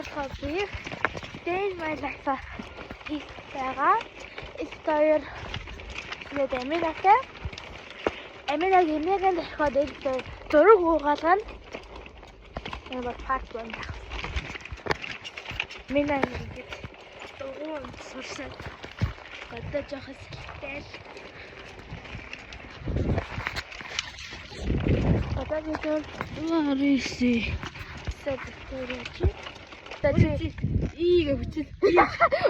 болохоор би Day in my life хийх байгаа. Хоёр тэгээд Аминатай. Аминаг эмээгийн орхиод эл хоёр зураг уугаалгана. Энэ бол part 1 байх. Амина ингэж дугуй сурсан. Одоо жоохон сэлтэй л. Одоо бид 19. сэдвэрч. Одоо чи Игээ бичил.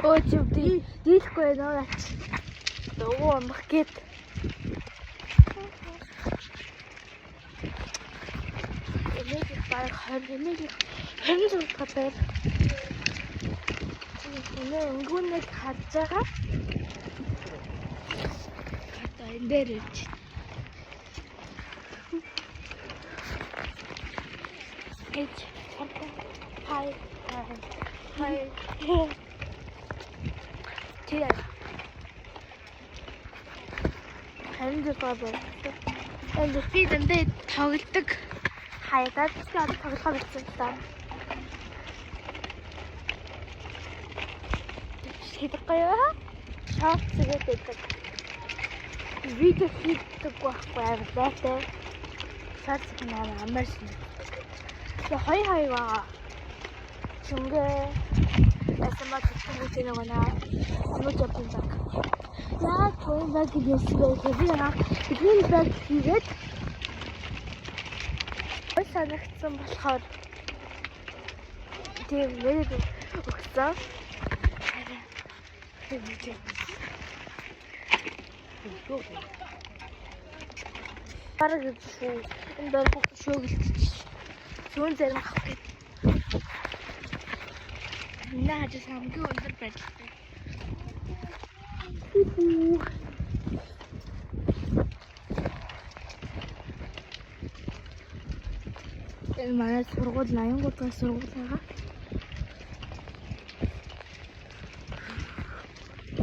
өө чи дийлэхгүй байна уу наач. Дугуй унах гээд. Эмээг баг 20 эмээг 26 дахь байр. Энэ өнгөнийг харж байгаа. Одоо энэ дээр ирж. Гэж хай хай хай. Тэр 26 байр. Энд би дандаа тоглодог. Хайгаад чи одоо тоглохоо болсон л даа. Хийдэггүй юу? Шорт зэгээд байдаг. Видео хийдэг байхгүй амар лайтай. Шорт зэх нь амар амар шин. Тэгээ хоёр хоёр байгаа. Чүнгээ ясама чүнгээ гэж нэг наа. Нүж явсан цаг. Яг twin bag хийсэн байх. Би анх twin bag хийгээд ой санагдсан болохоор тийм нэрийг өгсөн. Тийм үү. Бараг шүү. Энэ бараг шөөгөлтч. Зүүн зарим авах гээд. Миний хажаас хамгийн өндөр барилгатай. Энэ манай сургууль 83 дугаар сургууль байгаа.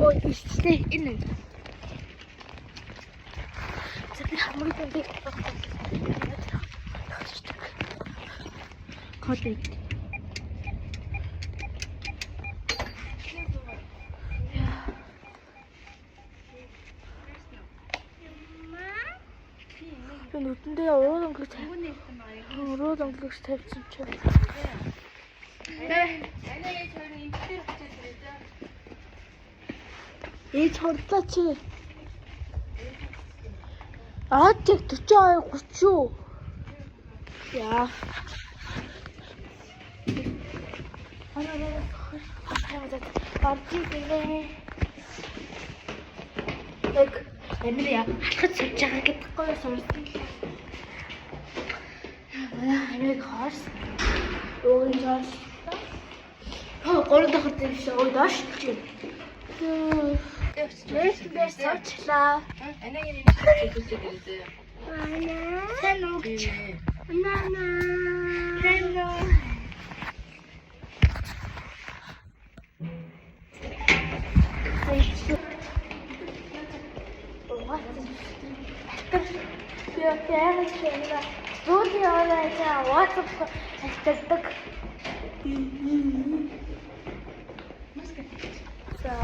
Ой, ирчлээ. Энэ энэ. За би хамгийн түрүүнд Коллег. Би нүдэндээ урууд өнгөлөг урууд өнгөлөг тавьсан чи. Анаа ээж хоёр нь эмчээр очиж ирээ. Ээж хурдлаа чи. Аа тэг 42 30 юу? Яа. Орж ирээ. Яг амир яа алхаж сурж байгаа гэдэг гоё сурсан л. Манай амирыг хоорс. Уугийн жоос. Хөө гурав дахь дээр биш өө доош чи. Лесн дээр суучлаа. Анагийн эмчээр очиж ирээ. Сайн уу гэж. Нана. Hello. Би яг шиг зүүлийн орой WhatsApp альталдаг. За.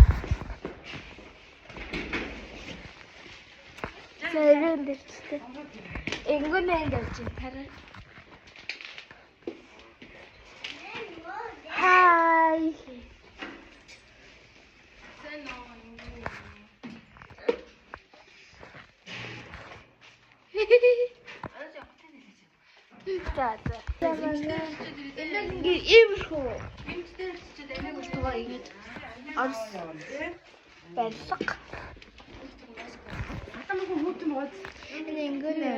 За ирэн дэрчтэй. Энгүүнээ ингэ явж байна. Хараа. Хай. Сайн уу? За за. Ингээ иймэрхүү Эмчээр очиж анааг болтугай ингэж Орос барилга. Хатан мөн хүүтэн бооз. Энэ ингэнэ.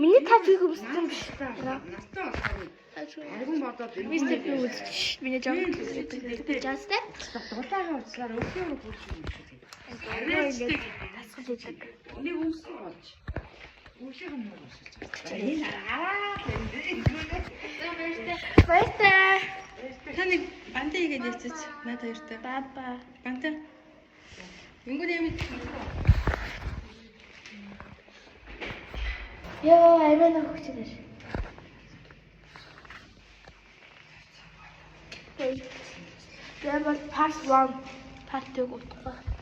Миний тав өмссөн биш. Настан болохоор аргун бодоод Мистер Би үзчих. Миний жоо. Жастай. дулаахан уучлаар өвлийн үг болж юм шиг. Ингээд тасгал хийдэг. Нэг өмсөн болж. Өвлийн юм болж байгаа. Энэ аа баяртай. Баяртай. Та нэг банта хийгээд явчих. Наад хоёртой. Баба. Банта. Ингүүн юм. Йоо, амиа нөхөж дээр. Тэгээ бол part 1, part 2 утгагүй.